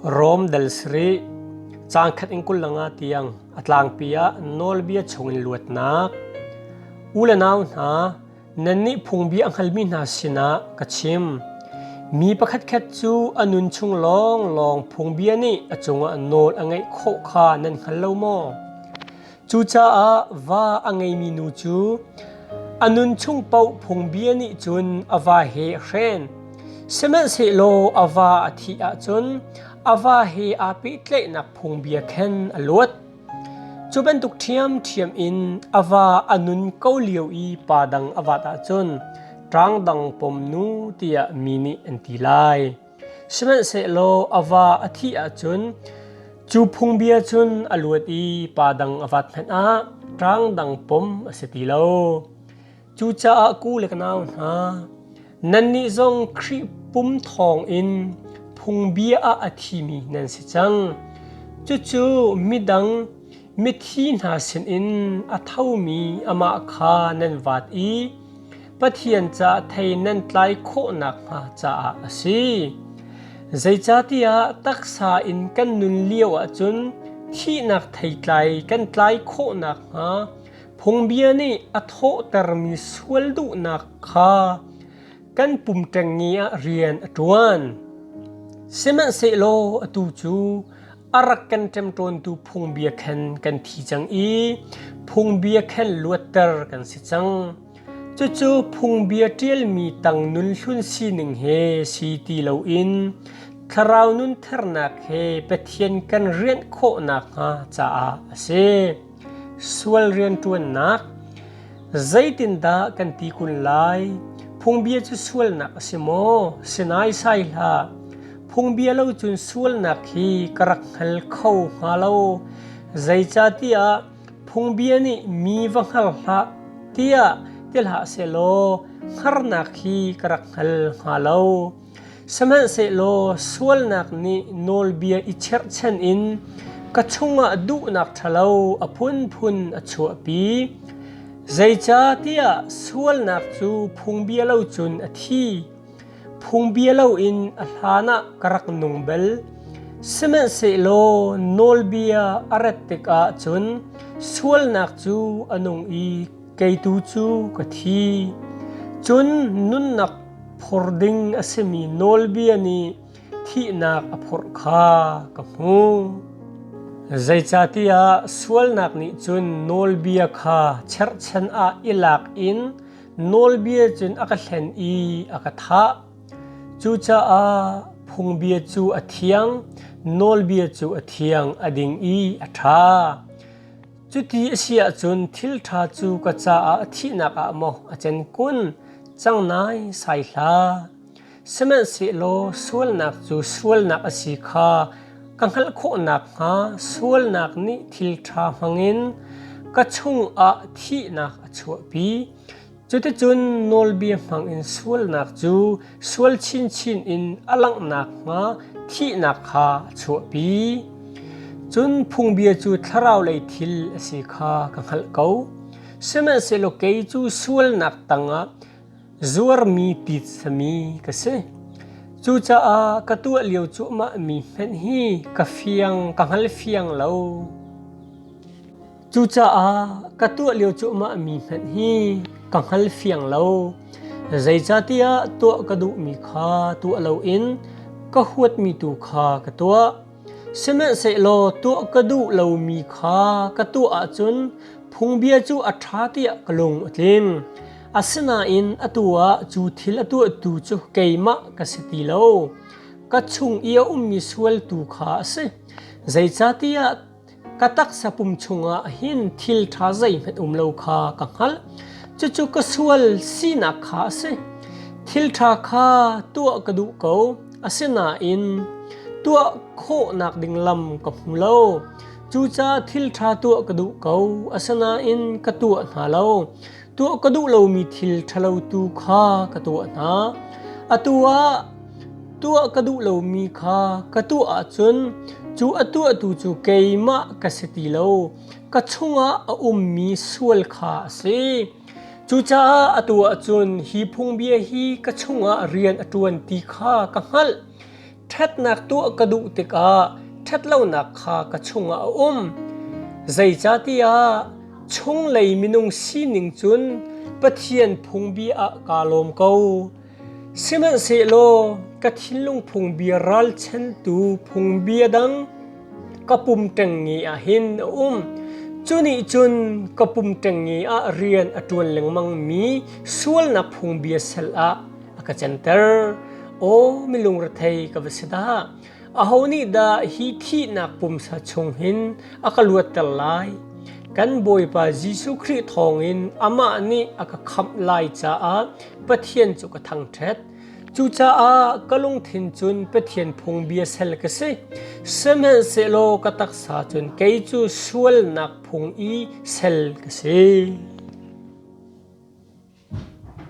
Rom dal sarih caang khat in 25 tiang a tlangpi ah nawlbia chungin luatnak. U le nau hna, nannih phungbia a hngalmi hna sinah ka chim. Mi pakhatkhat cu a nun chung lawnglawng phungbia nih a cungah nawl a ngeih khawh kha nan hngal lo maw? Cucaah va a ngeimi nu cu a nun chung paoh phungbia nih cun a va he a hren. Sihmanhsehlaw a va a thih ahcun a va he aa pehtlaihnak phungbia khan a luat. Cu bantuk ṭhiamṭhiam in a va a nun ko lio i pa dang a vat ahcun ṭangdang pom nu tiah mi nih an ti lai. Sihmanhsehlaw a va a thih ahcun cu phungbia cun a luat i pa dang a vat hmanh ah ṭangdang pom a si ti lo. Cucaah ku le ka nau hna, nannih zong Khrih pum thawngin phungbia ah a thimi nan si cang. Cucu midang mithi hna sinin a thomi amah kha nan vat i Pathian ca thei nan tlai khawh nakhnga caah a si. Zeicahtiah taksa in kan nun lio ahcun thihnak theitlai kan tlai khawh nakhnga phungbia nih a thawhtermi sual duhnak kha kan pum ṭengnge ah rian a ṭuan. Sihmanhsehlaw atu cu a rak kan ṭemṭawntu phungbia khan kan thi cang i phungbia khan luatter kan si cang. Cucu phungbia ṭialmi tang nun hlun sining he si ti loin thlarau nun thernak he Pathian kan rianh khawh nakhnga caah a si. Sual rianṭuannak Zeitindah kan ti kun lai? Phungbia cu sualnak a si maw? Si naisai hlah. Phungbia lo cun sualnak hi ka rak hngal kho hnga lo. Zeicahtiah phungbia nih mi va hngal hlah tiah ti hlah sehlaw hngarnak hi ka rak hngal hnga lo. Sihmanhsehlaw sualnak nih nawlbia i cherhchan in ka chungah duhnak ṭhalo a phunphun a chuahpi. Zeicahtiah sualnak cu phungbia lo cun a thi. Phungbia loin a hlanah ka rak nung bal. Sihmanhsehlaw nawlbia a rat tikah cun sualnak cu a nung i kei tu cu ka thi. Cun nunnak phor ding a simi nawlbia nih thihnak a phorh kha ka hmu. Zeicahtiah sualnak nih cun nawlbia kha cherhchan ah i lak in nawlbia cun a ka hlen i a ka thah. Cucaah phungbia cu a thiang, nawlbia cu a thiang, a ding i a ṭha. Cuti a si ahcun thil ṭha cu ka caah thihnak ah maw a can kun? Cang nai sai hlah. Sihmanhsehlaw sualnak cu sualnak a si kha ka hngalh khawh nakhnga sualnak nih thil ṭha hmangin ka chungah thihnak a chuahpi. Cuticun nawlbia hmangin sualnak cu sual chinchin in a langh nakhnga thihnak kha a chuahpi. Cun phungbia cu thlarau lei thil a si kha ka hngalh ko. Sihmanhsehlaw kei cu sualnak tangah zuarmi titsami ka si. Cucaah ka tuah lio cuahmah mi hmanh hi ka fiang ka hngal fiang lo. Cucaah ka tuah lio cuahmah mi hmanh hi ka hngal fiang lo. Zeicahtiah tuah ka duhmi kha tuah loin ka huatmi tu kha ka tuah. Sihmanhsehlaw tuah ka duh lomi kha ka tuah ahcun phungbia cu a ṭha tiah ka lung a tling. Asinain atu ah cu thil a tuahtu cu keimah ka si ti lo. Ka chung i a ummi sual tu kha a si. Zeicahtiah Ka taksa pum chungah hin thil ṭha zeihmanh um lo kha ka hngalh. Cucu ka sual sinak kha a si. Thil ṭha kha tuah ka duh ko, asinain tuah khawhnak ding lam ka hmu lo. Cucaah thil ṭha tuah ka duh ko, asinain ka tuah hna lo. Tuah ka duh lomi thil ṭhalo tu kha ka tuah hna. Atu ah Tuah ka duh lomi kha ka tuah ahcun cu a tuahtu cu keimah ka si ti lo, ka chungah a ummi sual kha a si. Cucaah atu ahcun hi phungbia hi ka chungah rian a ṭuan ti kha ka hngalh. Ṭhatnak tuah ka duh tikah ṭhatlonak kha ka chungah a um. Zeicahtiah chunglei minung sining cun Pathian phungbia ah kaa lawm ko. Sihmanhsehlaw ka thinlung phungbia ralchantu phungbia dang ka pum ṭengnge ah hin a um. Cu nih cun ka pum ṭengnge ah rian a ṭuan lengmangmi sualnak phungbia sal ah a ka canter. Aw milung rethei ka va si dah! Aho nih dah hi thihnak pumsa chung hin a ka luatter lai? Kan Bawipa Jesuh Khrih thawngin amah nih a ka khamh lai caah Pathian cu ka thangṭhat. Cucaah ka lungthin cun Pathian phungbia sal ka si. Sihmanhsehlaw ka taksa cun kei cu sualnak phung i sal ka si.